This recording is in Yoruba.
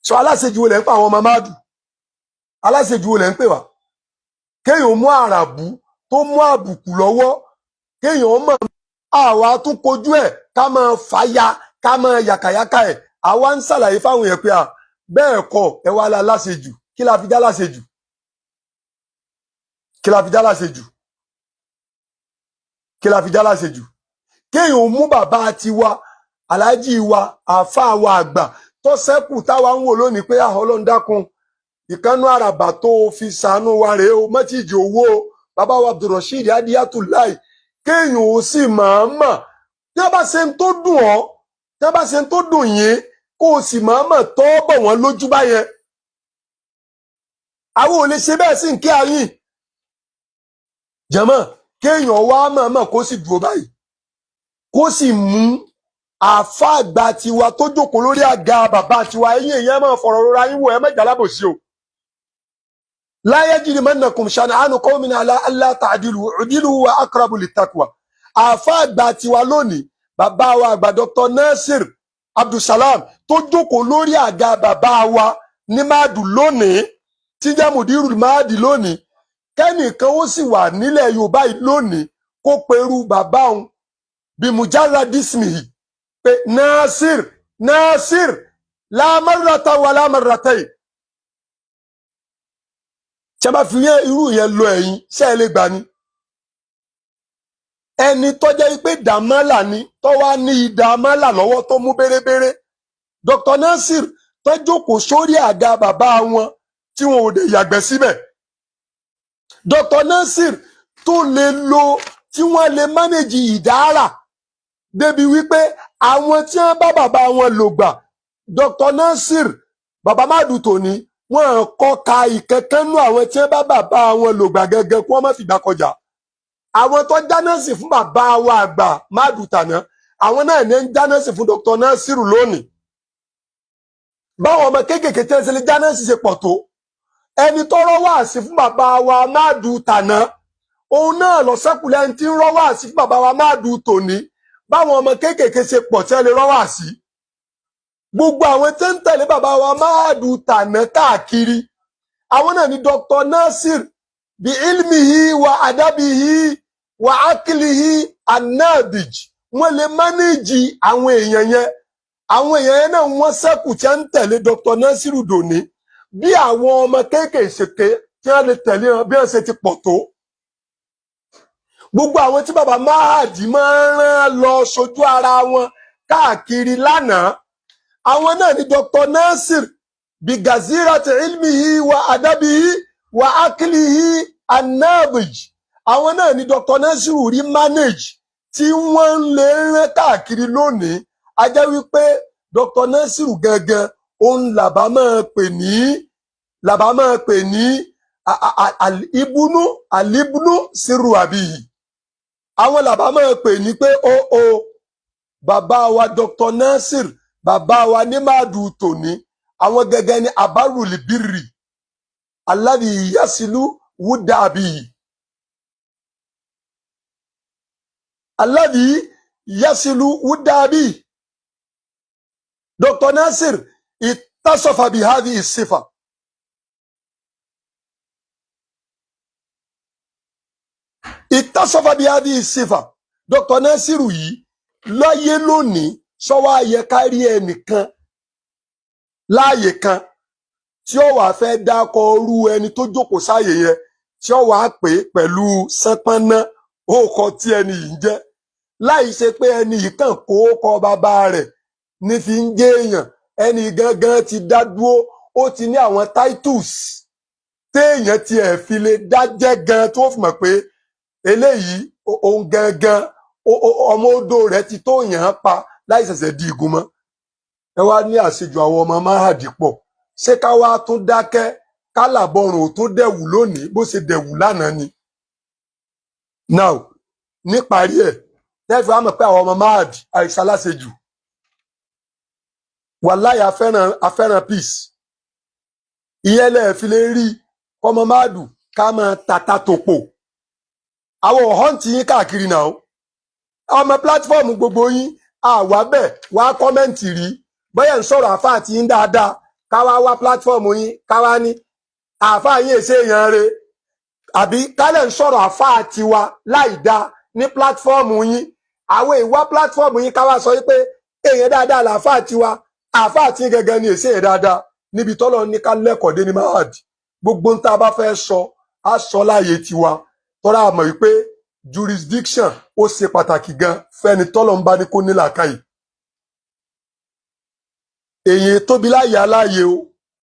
Sọ aláṣejù wo lẹ̀ ń pa àwọn ọmọ máàdù? Aláṣejù wo lẹ̀ ń pè wá? Kéèyàn mú àràbù tó mú àbùkù lọ́wọ́, kéèyàn mọ̀ àwa tún kojú ẹ̀, ká máa fàya, ká máa yàkàyàkà ẹ̀. Àwa ń ṣàlàyé fáwọn èèyàn pé à bẹ́ẹ̀ kọ́ ẹ wá la láṣejù. Kí la fi já láṣejù? Kí la fi já láṣejù? Kí la fi já láṣejù? Kéèyàn mú bàbá tiwa, aláàjì wa, àáfàá wa àgbà tó ṣẹ́kù táwa ń wò lónìí pé ah, Ọlọ́run dákun, ìkànnú àràbà tó o fi ṣàánú wa rèé o, mọ́tìjì owó o, bàbá wa Abdulrasheed Adiyatulai. Kéèyàn ó sì máa mọ̀ tí wọ́n bá ṣe ń tó dùn ọ́, tí wọ́n bá ṣe ń tó dùn yín, kó o sì máa mọ̀ tọ́ bọ̀ wọ́n lójú báyẹn. Àwọn ò lè ṣe bẹ́ẹ̀ sí ń kí ayín jẹ̀mọ́. Kéèyàn wá mọ̀ọ́mọ̀ kó sì dúró báyìí, kó sì mú àáfàá àgbà tiwa tó jókòó lórí àga bàbá tiwa. Ẹ̀yin èèyàn, máa fọ̀rọ̀ rora yín wò, ẹ má jàlábòsí o. La yajrimannakum shana'anu qawmin ala alla ta'dilu i'dilu huwa aqrabu littaqwa. Àáfàá àgbà tiwa lónìí, bàbá wa àgbà Dr. Nasir Abdulsalam, tó jókòó lórí àga bàbá wa ní máàdù lónìí, tí jẹ́ mùdírù máàdì lónìí, kẹ́nìkan ó sì wà nílẹ̀ Yorùbá yìí lónìí, kó perú bàbá òun bí mujarrad ismihi pé Nasir, Nasir, la marrata wa la marratayn. Tí a bá fi yẹn irú yẹn lọ, ẹ̀yìn ṣé ẹ lè gbà ni? Ẹni tó jẹ́ pé dàmálà ni, tó wá ní ìdàmálà lọ́wọ́, tó mú bérebére, Dr. Nasir tó jókòó sórí àga bàbá wọn tí wọn ò dé yàgbẹ́ síbẹ̀, Dr. Nasir tó lè lo, tí wọ́n lè manage ìdára débi wípé àwọn tí wọ́n bá bàbá wọn lò gbà, Dr. Nasir, bàbá Mádù tòní, wọ́n kọ́ ka ìkankan nú àwọn tí wọ́n bá bàbá wọn lò gbà gẹ́gẹ́ kí wọ́n má fìgbà kọjá. Àwọn tó jáná sí fún bàbá wa àgbà Mádù tàná, àwọn náà ní ń jáná sí fún Dr. Nasir lónìí. Báwọn ọmọ kéékèèké tí wọ́n ṣe lè jáná sí ṣe pọ̀ tó, ẹni tó rọ́ wá sí fún bàbá wa Mádù tàná, òun náà lọ sẹ́kùlẹ̀ ẹni tí ń rọ́ wá sí fún bàbá wa Mádù tòní. Báwọn ọmọ kéékèèké ṣe pọ̀ tí wọ́n lè rọ́ wá sí, gbogbo àwọn tí ń tẹ̀lé bàbá wa Mádù tàná káàkiri, àwọn náà ni Dr. Nasir bi ilmihi wa adabihi wa akilihi anabij. Wọ́n lè manage àwọn èèyàn yẹn. Àwọn èèyàn yẹn náà, wọ́n ṣẹ́kù tí wọ́n ń tẹ̀lé Dr. Nasiru dòní. Bí àwọn ọmọ kéékèèké tí wọ́n lè tẹ̀lé wọn, bí wọ́n ṣe ti pọ̀ tó, gbogbo àwọn tí bàbá Mahadi máa ń rán lọ sojú ara wọn káàkiri lánàá, àwọn náà ni Dr. Nasir bi gazirati ilmihi wa adabihi wa akilihi anabij. Àwọn náà ni Dr. Nasiru rí manage tí wọ́n ń lè rán káàkiri lónìí. A jẹ́ wípé Dr. Nasiru gangan òun làbá máa pè ní alibunu alibunu siru abiyi. Àwọn làbá máa pè ní pé ó bàbá wa Dr. Nasir, bàbá wa ní máàdù tòní, àwọn gẹ́gẹ́ ní abarulibiri alladhi yasilu wúdà abiyi, alladhi yasilu wúdà abiyi. Dr. Nasir ittasafa bihadhihi sifa. Ittasafa bihadhihi sifa. Dr. Nasiru yìí láyé lónìí, sọ́wọ́ ayẹ kárí ẹnìkan láàyè kan tí ó wàá fẹ́ dákọ̀ ọrú ẹni tó jókòó sáàyè yẹn, tí ó wàá pè é pẹ̀lú sánpọ́nná ókọ tí ẹni yìí ń jẹ́, láì ṣe pé ẹni yìí kàn kó kọ bàbá rẹ̀ ní fi ń jẹ́ èèyàn. Ẹni gangan ti dá dúró, ó ti ní àwọn titles téèyàn tiẹ̀ fi lè dá jẹ́ gan, tó fi mọ̀ pé eléyìí òun gangan ọmọ odò rẹ̀ ti tó yàn án pa láì ṣẹ̀ṣẹ̀ di igun mọ́. Ẹ wá ní àṣejù àwọn ọmọ Mahadi pọ̀. Ṣé ká wá tún dákẹ́ kálàbọrùn ò tún dẹ̀wù lónìí bó ṣe dẹ̀wù lánàá ni? Now, níparí ẹ̀, tẹ́fì wá mọ̀ pé àwọn ọmọ Mahadi àìsàn aláṣejù, wàláyà, afẹ́ràn peace. Ìyẹn lẹ́ẹ̀ fi lè rí kọ́mọ Mahadu ká máa tata tòpò. Àwọn ọ̀hún ti yín káàkiri náà, ọmọ platform gbogbo yín àwa bẹ́ẹ̀ wá comment rí bóyá ń sọ̀rọ̀ àfa àti yín dáadáa. Káwá wá platform yín, káwá ní àáfàá yín èsè èèyàn re, àbí kálẹ̀ ń sọ̀rọ̀ àáfàá tiwa láì dá ní platform yín. Àwọn ìwá platform yín, káwá sọ wípé èèyàn dáadáa làáfàá tiwa, àáfàá tí gẹ́gẹ́ ni èsè èèyàn dáadáa. Níbi tọ́lọ́ ní ká lẹ́kọ̀ọ́ dé ní mahad, gbogbo ń tá a bá fẹ́ sọ, á sọ láàyè tiwa, tọ́ra àmọ̀ wípé jurisdiction ó ṣe pàtàkì gan fẹ́ni tọ́lọ́ ń bá ní kó ní làákàyè. Èyí tóbi láàyè aláàyè o.